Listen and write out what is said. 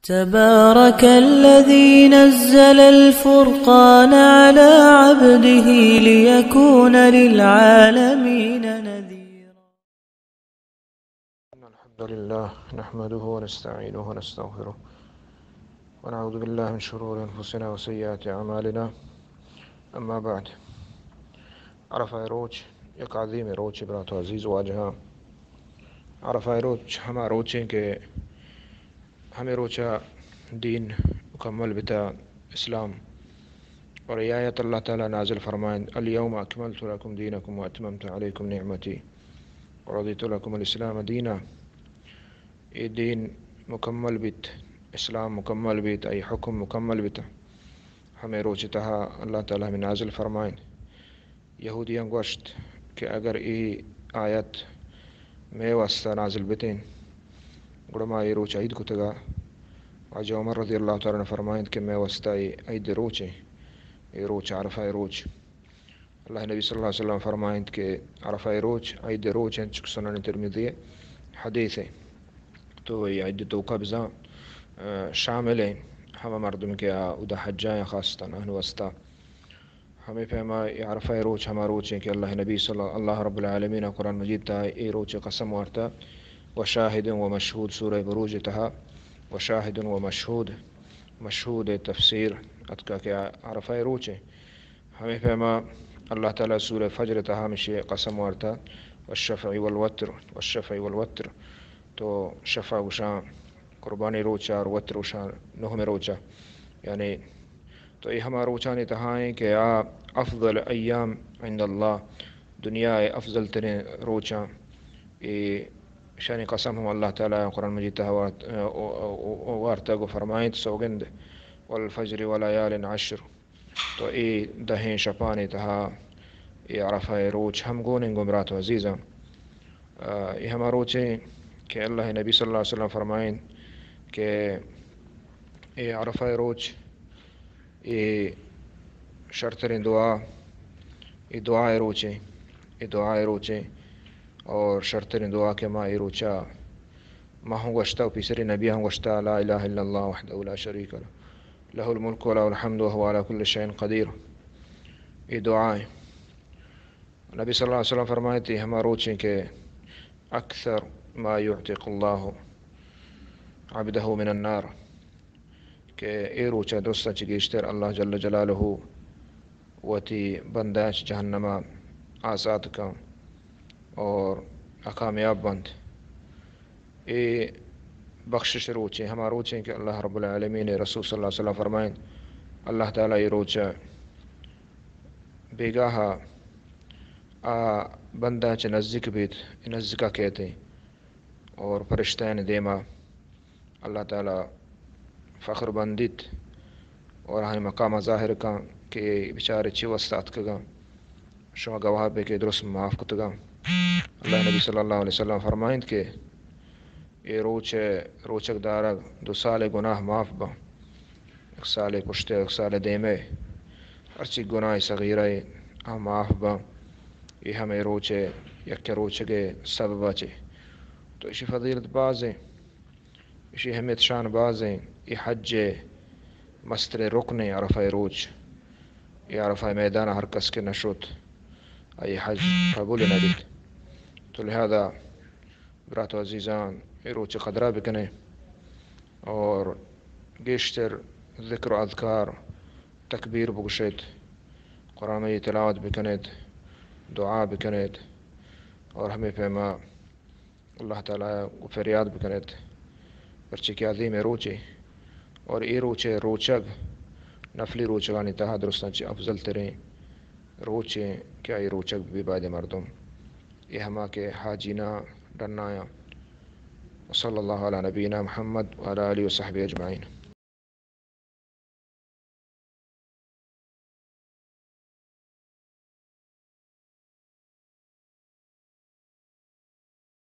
تبارك الذي نزل الفرقان على عبده ليكون للعالمين نذيرا. إن الحمد لله نحمده ونستعينه ونستغفره ونعوذ بالله من شرور أنفسنا وسيئات أعمالنا. أما بعد، عرفہ روچ یک عظیم روچے برات و عزیز واجہاں۔ عرفہ روچ ہما روچیں کہ ہمے روچا دین مکمل بتا، اسلام۔ اور اے آیت اللہ تعالی نازل فرمائیں، اليوم أكملت لكم دينكم وأتممت عليكم نعمتي ورضيت لكم الإسلام دينا۔ اے دین مکمل بیت، اسلام مکمل بیت، اے حکم مکمل بیت۔ ہمے روچ تہا اللہ تعالی ہمے نازل فرمائیں۔ یہودیاں گوشت کہ اگر اے آیت مئے واسطہ نازل بتیں، گڑا ما اے روچ عید کتگا۔ واجہ عمر رضی اللہ تعالی عنہ فرمائیں کہ مئے واسطہ اے عید روچیں، اے روچ عرفہ روچ۔ اللہ نبی صلی اللہ علیہ وسلم فرمائیں کہ عرفہ روچ عید روچ ہیں، چک سنن ترمذی حدیث ہے۔ تو اے عید توکا بزاں، آ، شامل ہیں ہما مردم کہ آ اودا حجاں خاصتاً اہن واسطہ۔ ہمے پیما اے عرفہ روچ ہما روچیں کہ اللہ نبی صلی اللہ، اللہ رب العالمین قرآن مجید تہا اے روچ قسم وارتا، وشاہد ومشہود، سورہ بروج تہا، وشاہد ومشہود، مشہود تفسیر اتکا کہ عرفہ روچیں۔ ہمے پیما اللہ تعالی سورہ فجر تہا ہمشی قسم وارتا، والشفع والوتر، والشفع والوتر۔ تو شفع گوشاں قربانی روچا اور وتر گوشاں نہمے روچا۔ یعنی تو اے ہما روچانی تہا ہیں کہ آ افضل ایام عند اللہ، دنیا ء افضل ترین روچاں۔ اے شانی قسم ہم اللہ تعالی قرآن مجید تہا وارت، وارتگ و فرمائیت، سوگند، والفجر وليال عشر۔ تو اے دہیں شپانی تہا اے عرفہ روچ ہم گون انت گوں برات و عزیزاں۔ آ، اے ہما روچیں کہ اللہ نبی صلی اللہ علیہ وسلم فرمائیں کہ اے عرفہ روچ، اے شرتریں دعا، اے دعا روچیں، اے دعا روچیں اور شرتریں دعا کہ ما اے روچا ما ہوں گوشتا و پیسری نبی ہوں گوشتا، لا الہ الا اللہ وحدہ لا شریک لہ، لہ الملک و لہ الحمد و هو علی کل شیء قدیر۔ اے دعا ہیں۔ نبی صلی اللہ علیہ وسلم فرمائیت، اے ہما روچیں کہ اکثر ما یعتق اللہ عبدہ من النار، کہ اے روچ ء درستاں چہ گیشتر اللہ جل جلالہ وتی بندہ چہ جہنم ء آزات کن اور کامیاب بنت۔ اے بخشش روچیں، ہما روچیں کہ اللہ رب العالمین ء رسول صلی اللہ علیہ وسلم فرمائیں، اللہ تعالی اے روچ ء بیگاہ ء آ بندہ چہ نزیک بیت، نزیک ء کیت اور فرشتہانی دیما اللہ تعالی فخر بندیت اور آہانی مقام ظاہر کن کہ اے بیچارے چی واسطہ اتکگاں، شما گواہ بے کہ درست معاف کتگاں۔ اللہ نبی صلی اللہ علیہ وسلم فرمائیت کہ اے روچ، روچگ دارگ دو سال گناہ معاف باں، یک سال پشتے، یک سال دیمے، ہرچی گناہ صغیرہ آ معاف باں۔ اے ہمے روچ یک روچگے سبب چے۔ تو اشی فضیلت بازیں۔ اشی اہمیت شان بازیں۔ اے حج ء مستریں رکن ء عرفہ ء روچ۔ اے عرفہ ء میدان ء ہر کس کہ نہ شت، آئی حج قبول نہ بیت۔ تو لہذا برات و عزیزان، اے روچ ء قدرہ بکنے اور گیشتر ذکر و اذکار، تکبیر بگوشیت، قرآن مجید تلاوت بکنیت، دعا بکنیت اور ہمے پیما اللہ تعالی ء گوں فریاد بکنیت، پرچے کہ عظیم روچے اور اے روچے روچگ نفلی روچگانی تہا درستاں چہ افضل تریں روچے کہ آئی روچگ بہ باید مردم اے ہما کہ حاجینا ڈنایاں۔ وصلی اللہ علی نبینا محمد وعلی آلہ وصحبہ اجمعین۔